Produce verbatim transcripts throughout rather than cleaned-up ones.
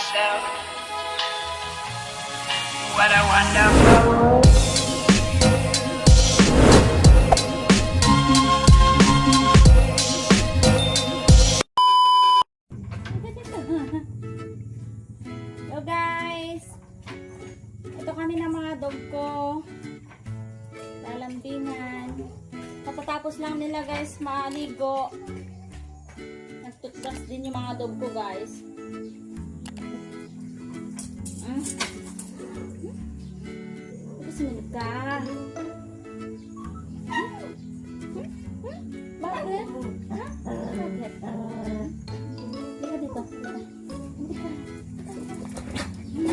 What a wonderful world. Hello guys! Ito kami ng mga dog ko. Lalambingan. Katatapos lang nila guys maligo. Nagtutbrush din yung mga dog ko guys. Hmm? Ito si Milka. Hmm? Hmm? Hmm? Bakit? Ha? Bakit? Halika dito. Halika. Halika. Halika.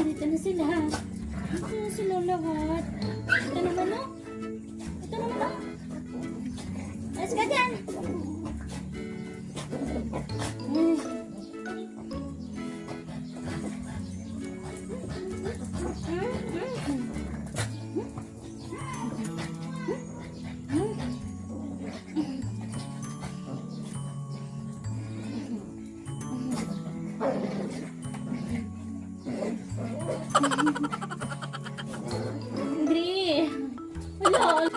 Dito na sila. Dito na sila lahat. Ito naman, oh. Ito naman, oh. Alis ka dyan. Hmm. Andre! Wala!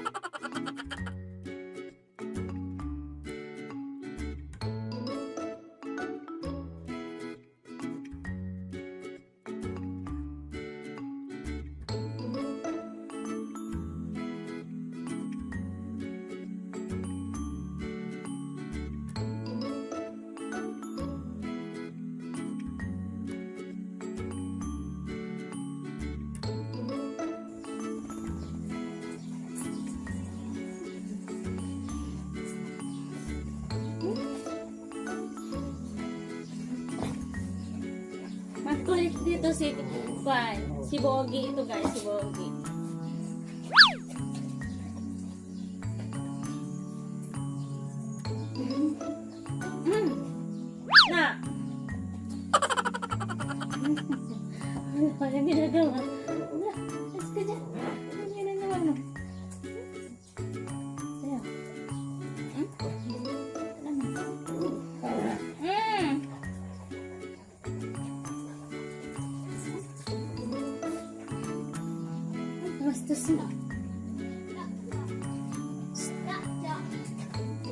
Magkulit dito si, kuwan, si Bogi. Ito guys, si Bogi. Mm. Na. Ano pala ginagawa? Na, alis ka dyan. Ano ginagawa mo? Ayan. Hmm? Ano? Hmm. Bastos na.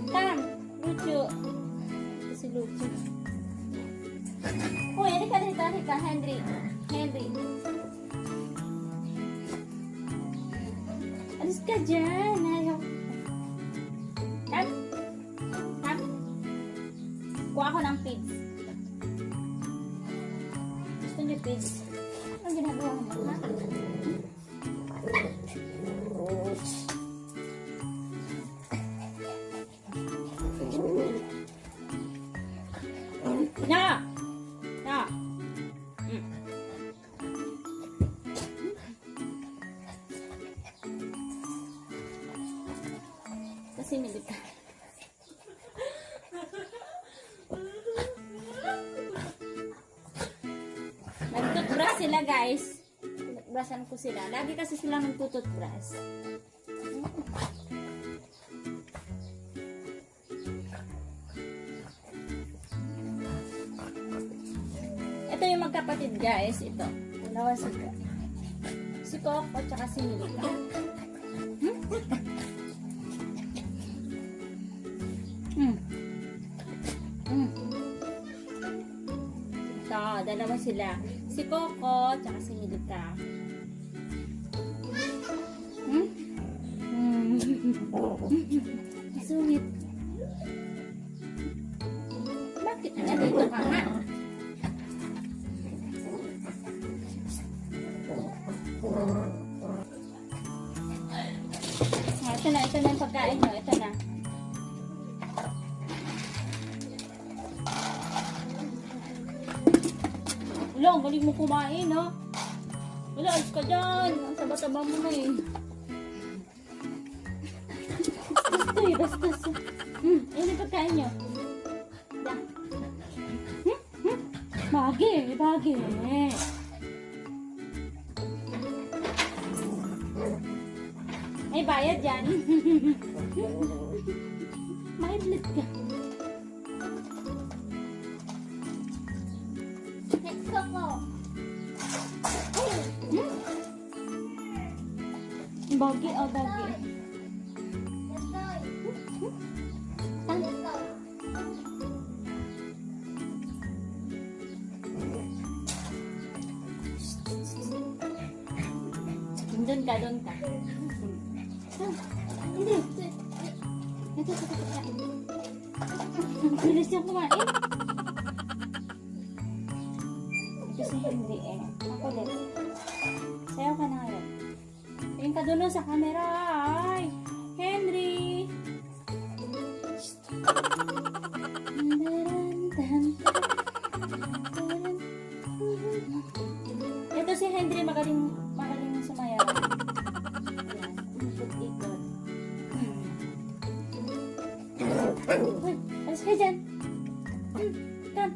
Tam, Lucio. Ito si Lucio. Uy, halika, halika, halika, Henry. Henry. Alis ka dyan. Ayaw. Tam? Tam? Kuha ko ng feeds. Gusto niyo feeds? Anong ginagawa mo, ha? Na! Na! Mm. Kasi milita. Nagtutbrush sila, guys. Tinutbrushan ko sila. Lagi kasi sila nagtututbrush. Ito yung magkapatid, guys. Ito. Dalawa sila. Si Coco at saka si Milka. Hmm? Hmm. Hmm. Ito, dalawa sila. Si Coco at saka si Milka. Hmm? Hmm. Sungit. Bakit nandito ka nga? Ah, ito na, ito na yung pagkain mo. Ito na. Wala, ang galing mo kumain, no? Wala, alis ka dyan. Ang taba-taba mo na eh. Bastos to eh, bastos. Hmm, yun yung pagkain nyo. Da. Hmm? Hmm? Bagi, bagi. May bayad yan. May blood ka. Let's go po. Bagi, ah, bagi. Tan- Doon ka, doon ka. Hindi. Ito, ito, ito, ito. Bilis niya kumain. Kasi hindi eh. Ako din. Sayaw ka na ngayon. Yung kaduno sa camera ay Henry. Ito si Henry, magaling, magaling sumayaw. Ayan, ikot-ikot. Uy, alis ka dyan. Hmm, come.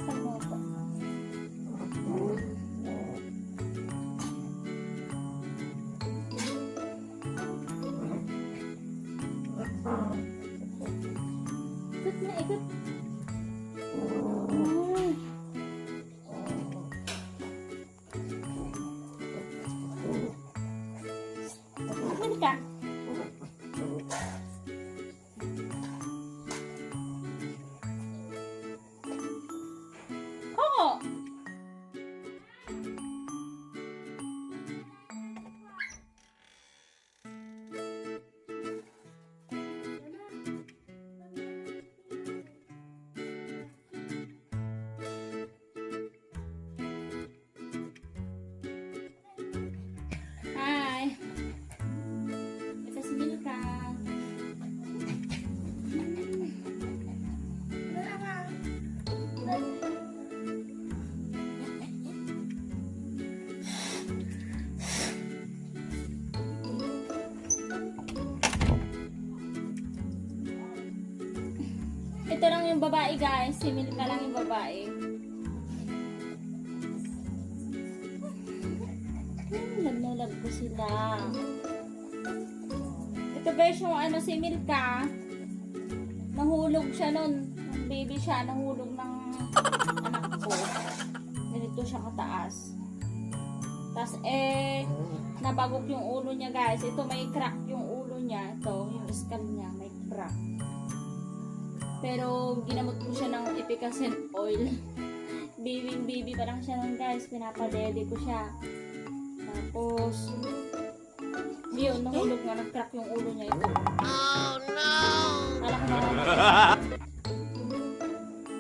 Come over. Ikot na, ikot. Ay. Ikot ka. Oo. Hi. Ito si Milka. Ito lang yung babae, guys. Si Milka lang yung babae. Ay, love na love ko sila. Ito, guys, yung ano, si Milka. Nahulog siya nun. Nung baby siya, nahulog ng anak ko. Ganito siya kataas. Tas, eh, nabagok yung ulo niya, guys. Ito, may crack yung ulo niya. Ito, yung skull niya, may crack. Pero, ginamot ko siya ng efficascent oil. Baby, baby pa lang siya nun, guys. Pinapadede ko siya. Tapos, yun, nahulog nga, nag-crack yung ulo niya ito. Oh, no! Kala ko na.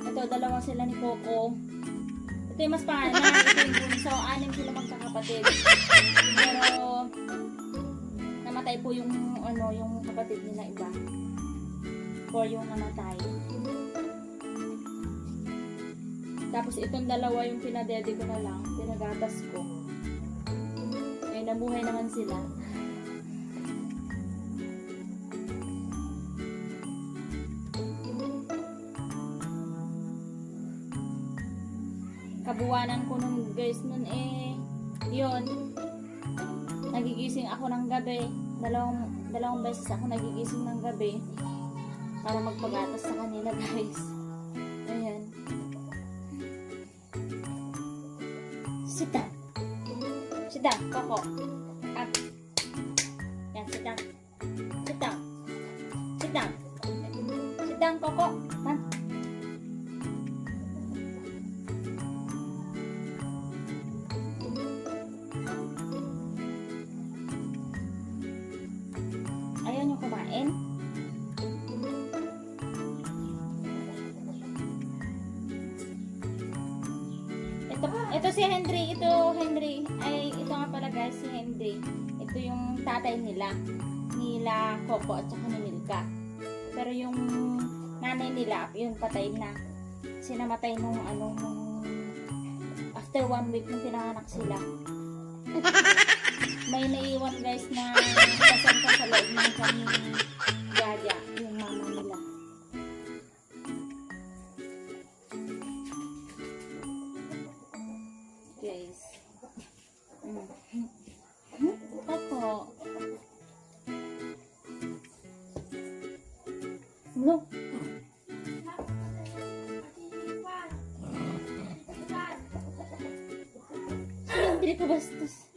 Ito, dalawa sila ni Coco. Ito yung mas panganay, ito yung bunso. Anim sila magkakapatid. Pero, namatay po yung, ano, yung kapatid nila iba. Four yung namatay. Tapos itong dalawa yung pinadede ko na lang, pinagatas ko. Eh, nabuhay naman sila. Kabuwanan ko nun, guys, nun eh, yun. Nagigising ako ng gabi. Dalawang, dalawang beses ako nagigising ng gabi para magpagatas sa kanila, guys. Ayan. Sit down. Sit down, Coco. Up. Yan, sit down. Sit down. Sit down. Sit down, Coco. Man. Ayaw niyo kumain? Ito, ito si Henry. Ito, Henry. Ay, ito nga pala, guys, si Henry. Ito yung tatay nila. Nila Coco at saka ni Milka. Pero yung nanay nila, yun, patay na. Kasi namatay nung, ano, nung after one week nung pinanganak sila. May naiwan, guys, na placenta sa loob ng tiyan ni Jaja, yung mama nila. Guys. Mm. Opo. Look. Ito bastos.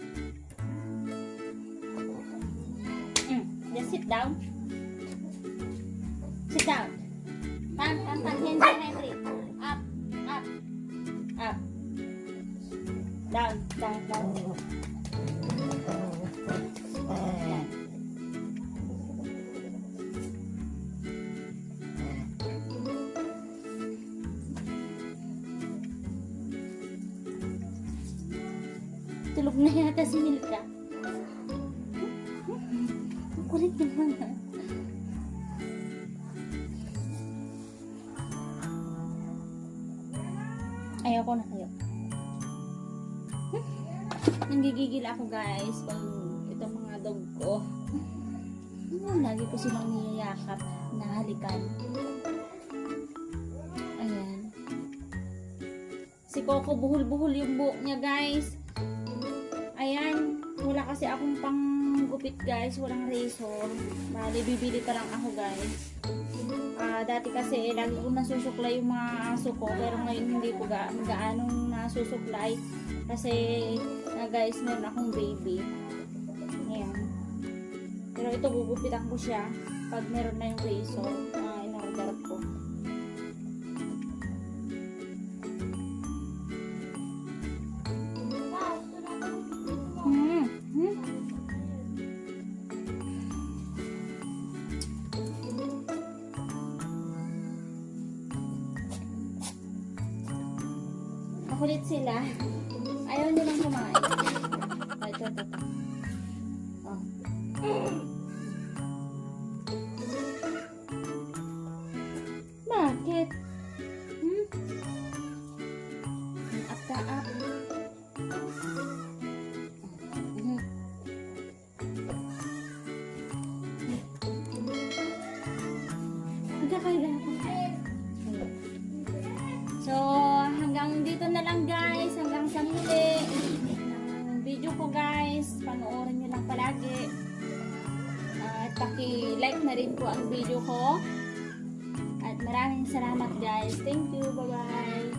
Mm, just sit down. Sit down. Pan, pan, pan. Henry, Henry. Up, up, up. Down, down, down. Yan. Tulog na yata si Milka. Ang kulit naman, ha? Ayoko na kayo. Nanggigigil ako, guys, pag itong mga dog ko. Hmm, lagi ko silang niyayakap, nahalikan. Ayan. Si Coco, buhol-buhol yung buhok niya, guys. Ayan, wala kasi akong panggupit, guys. Walang razor. Bali, bibili pa lang ako, guys. Ah, dati kasi, eh, lagi ko nasusuklay yung mga aso ko. Pero ngayon, hindi ko ga gaanong nasusuklay. Kasi, na guys, meron akong baby. Ayan. Pero ito, gugupitan ko siya pag meron na yung razor na in-order ko. Mm. Mm. Makulit sila. Ayaw nilang kumain. Ay, ito, ito, ito. Oh. Bakit? Hmm? Ang aptaap. Mhm. Ang kakaiba ko. So, hanggang dito na lang, guys. Hanggang sa muli ng video ko, guys. Panoorin nyo lang palagi. At paki-like na rin po ang video ko. At maraming salamat, guys. Thank you. Bye-bye.